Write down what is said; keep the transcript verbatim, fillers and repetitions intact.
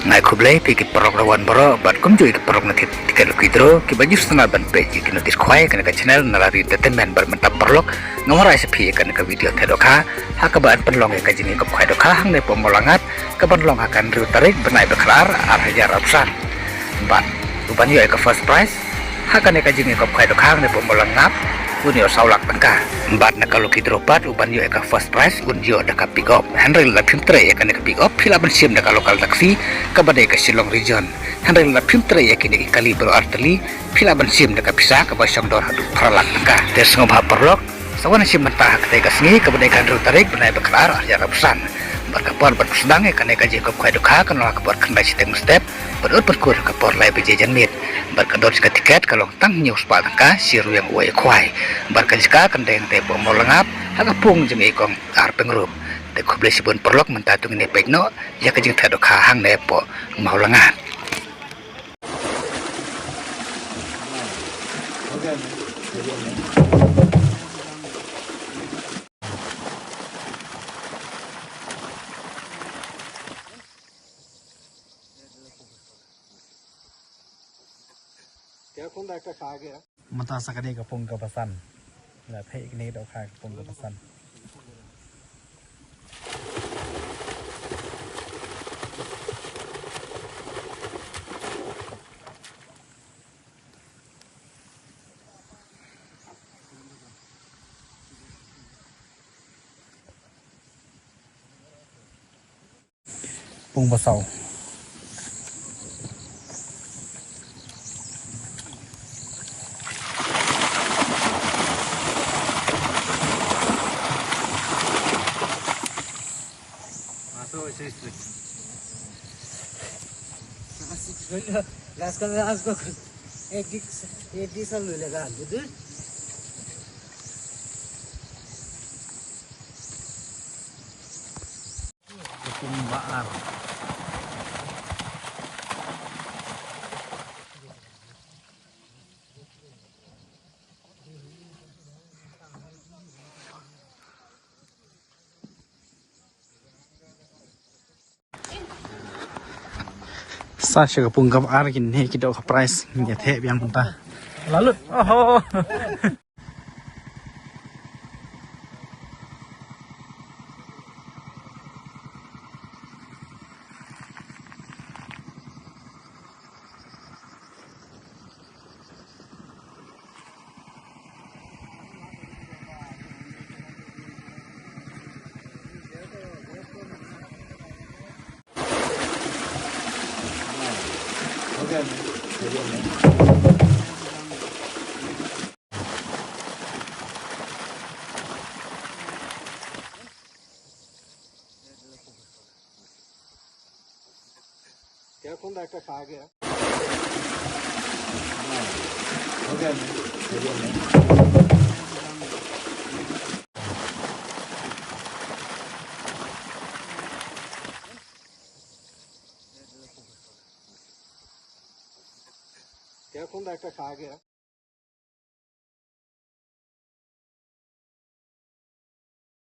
Nga ai khublei ïa ki paralok ruh baroh bad kumjuh ïa ki paralok na thied tiket lucky draw kiba ju sngewtynnat ban peit ïa ki notice khwai ha kane ka channel Nalari Entertainment. Bad mynta paralok, nga wanrah sha phi ïa kane ka video thied dohkha ha kaba yn pynlong ïa ka jingïakop khwai dohkha hangne hapoh Mawlangad, kaban long ha ka hynriew tarik bnai ba khatar, ar hajar arphew san. Bad uban ïoh ïa ka first prize ha kane ka jingïakop khwai dohkha hangne hapoh Mawlangad, un ïoh saw lak tyngka. Bad na ka lucky draw pat, uban ïoh ïa ka first prize un ïoh da ka pick up. Hynrei lada phim treh ïa kane ka pick up, phi lah ban shim da ka local taxi kaba dei ka Shillong Region. Hynrei lada phim treh ïa kine ki kali baroh artylli, phi lah ban shim da ka pisa kaba shong dor haduh phra lak tyngka. Te sngewbha paralok, sa wan shim bynta ha katei ka sngi kaba dei ka hynriew tarik bnai ba khatar, ar hajar arphew san. Bad ka por ban pynsdang ïa kane ka jingïakop khwai dohkha kan long ha ka por khyndai shiteng mynstep bad un pynkut ha ka por lai baje janmiet. Bad ka dor jong ka tiket ka long tang hynñiew spah tyngka, shi ryngwiang uwei khwai. Bad ka jaka kan dei hangtei hapoh Mawlangad, ha ka pung jong i kong Arpeng Rup. Te khublei shibun paralok, mynta to ngin ïa peit noh ïa ka jingthied dohkha hangne hapoh Mawlangad. Mynta sa kane ka pung kaba san. Ngi la theh ïa kane ka dohkha ha ka pung kaba san. Pung ba saw. Last ka, last ka. Ek di, ek di sa lu lega, gitu. Pung ba ar. Sa sha ka pung kaba ar, kine ki dohkha prize ngin ïa theh biang mynta. La lut. Oho.